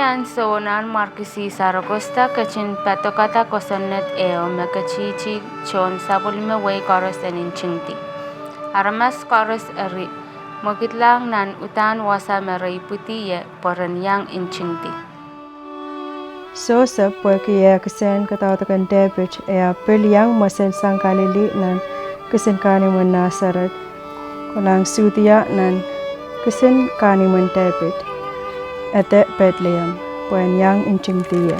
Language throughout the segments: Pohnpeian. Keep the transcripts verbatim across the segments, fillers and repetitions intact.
Ansou Nanmwarki Sisar Okosta ketin padokada kosonned ehu me ketihiti tohn sapwellime wehi koaros en ntingdi. Aramas koaros eri mwekidlahng nan uhdahn wasa me re ipwidi ie pwe ren iang ntingdi. Sosep, pwehki eh kisehn kadaudok en Depit, e ahpw pil iang mweselsang Kalili nan kisin kahnimwen Nasaret, kolahng Sudia nan kisin kahnimwen Depit, ede Pedlehem, pwehn iang ntingdi ie.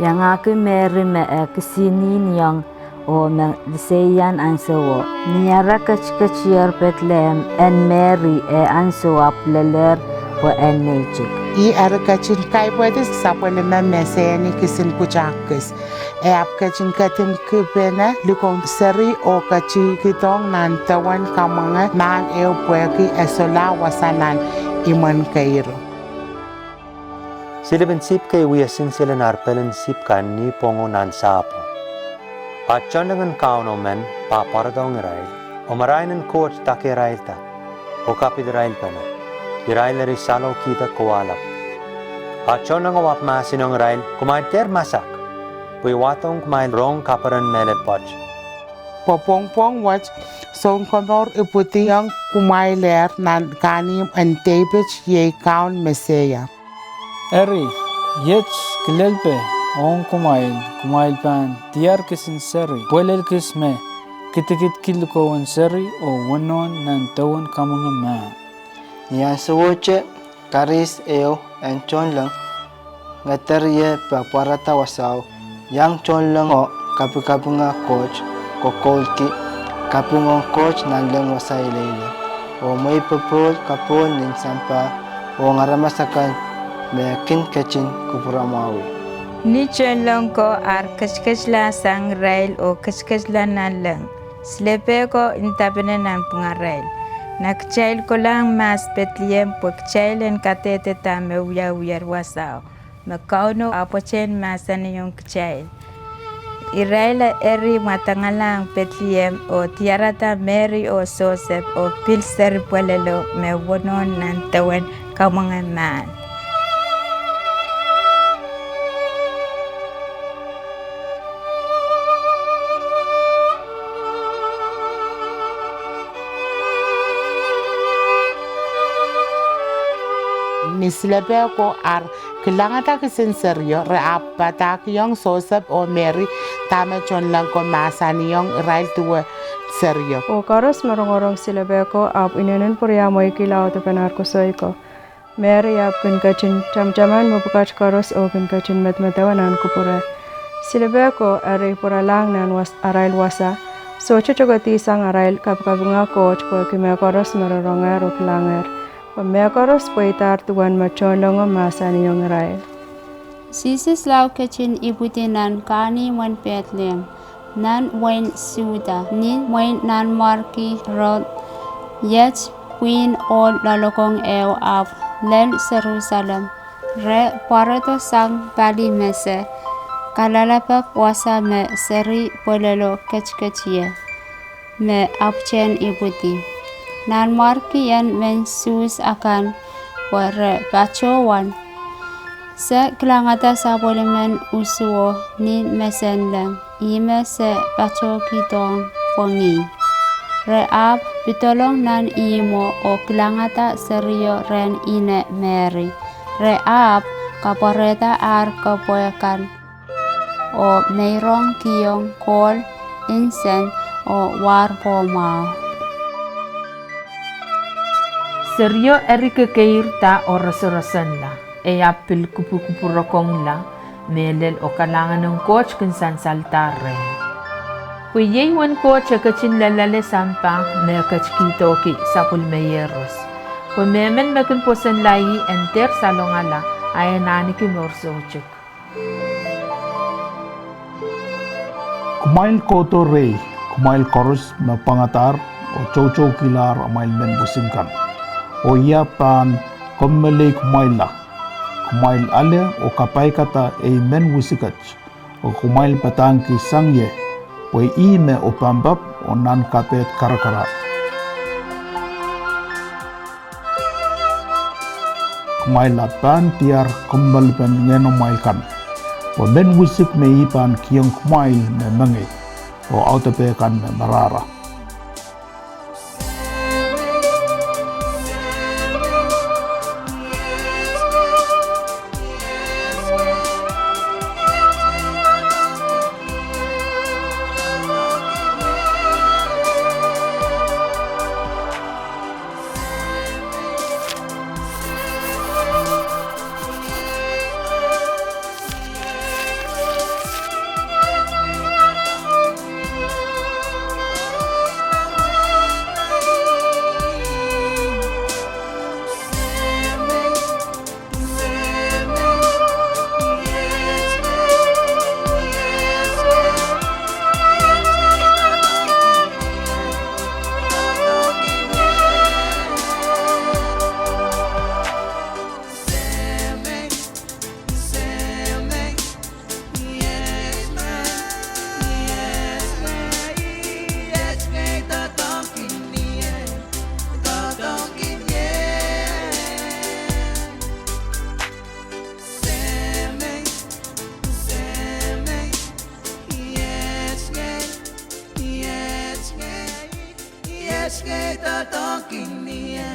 Iangahki Mery me e kisinihnihong oh me liseiahn ansowo, ni ara ketiketier Pedlehem, en Mery eh ansou ahpw lelehr pwe en neitik. Ih eri ketin kaipwedi sapwellime me sehni kisin pwutak kis. E ahpw ketin kedimkipene likong seri oh ketikihdohng nan dewen kamwenge mahn ehu pwehki e solahr wasa nan imwen keiro. Silepen sihpw kei wie sinsile nan pelin sihpw kan ni pwongo nan sahpwo. A tohnleng en Kauno men pa pwarodohng irail, oh marain en Koht dakeirailda, oh kapidirailpene. Irail eri salohkihda kowahlap. A tohnlengo ahpw mahsanihong irail, Kumwail dehr masak, pwe I wadohng kumwail rohng kaperen mehlel pwoat. Pwe pwohngpwong wet Sounkomour ipwidiong kumwailehr nan kahnimw en Depit, iei Kaun Mesaia. Eri, iet kilelpe ong kumwail, kumwail pahn diar kisin seri pwelel kis me kidikidki likoun seri oh wonohn nan dewen kamwenge mahn. Ni ansowohte, karis ehu en tohnleng ngeder ie pwe pwarada wasao, iang tohnlengo kapikapinga Koht, kokoulki, kaping ong Koht nanleng wasa ileile, oh mwehi popohl kapohl nin sampah ong aramas akan me e kin ketin kupwuramwahwih. Ni tohnleng ko ar ketiketla sang irail oh ketiketla nanleng, silepe ko ndapene nanpwungarail. Na kitail kolahng mahs Pedlehem pwe kitail en kadehdehda me wiawiher wasao me Kauno ahpwtehn mahsanihong kitail. Irail eri mwadangalahng Pedlehem oh diarada Mery oh Sosep oh pil seri pwelelo me wonohn nan dewen kamwenge mahn. Ni silepe ko ar kilangada kisin serio, re ahpw padahkihong Sosep oh Mery dahme tohnleng ko mahsanihong irail duwen serio. Oh koaros me rongorong silepe ko ahpw inenen pwuriamweiki laudopen ar koasoi ko. Mery ahpw kin ketin tamataman mepwukat koaros oh kin ketin medemedewe nan kupwure. Silepe ko eri pwuralahng nan was-, arail wasa, sohte tokedihsang arail kapikapinga Koht pwehki mehkoaros me re rongehr oh kilangehr, pwe mehkoaros pweidahr duwen me tohnlengo mahsanihong irail. Sises lao ketin ipwidi nan kahnimwen Pedlehem, nan wehin Suda, ni mwehin nanmwarki Erod, iet pwihn ohl loalokong ehu ahpw lel Serusalem. Re pwarodo sang pali me se kalelapak wasa me seri pwelelo ketiket ie, me ahpwtehn ipwidi. Nanmwarki en mehn Suhs akan, pwe re patohwan, se kilangada sapwellimen usuo ni mesenleng, ihme se patohkihdohng pwongih. Re ahpw pedolong nan ihmwo oh kilangada serio rehn ine Mery. Re ahpw kapwarehda ar kepwe kan oh meirong kihong kohl, insen, oh warpwohmwahu. Serio eri kekeirda oh rosorosonla, e ahpw pil kupwukupwurokongla mehlel oh kalahngan en Koht kin sansaldahr reh. Pwe iei uwen Koht e ketin loalloale sampah me e ketikihdohki sapwellime iehros. Pwe mehmen me kin pwosonla ih en dehr salongala, a en ahneki mour soutuk. Kumwail kohdo rehi, kumwail koaros me pwangadahr oh toutoukilahr amwail men wisik kan, oh ia pahn kommoalehikumwailla? Kumwail ale oh kapaikada ei men wisiket, oh kumwail padahngki sang ie, pwe ih me opampap oh nan kapehd karakara. Kumwail ahpw pahn diar kommoalpen ngehnomwail kan, pwe mehn wisik me I pahn kihong kumwail me mengei, oh audepe kan me marahra. Iet ngehn, iet ngehn, iet ngehn doadoahngkin ie.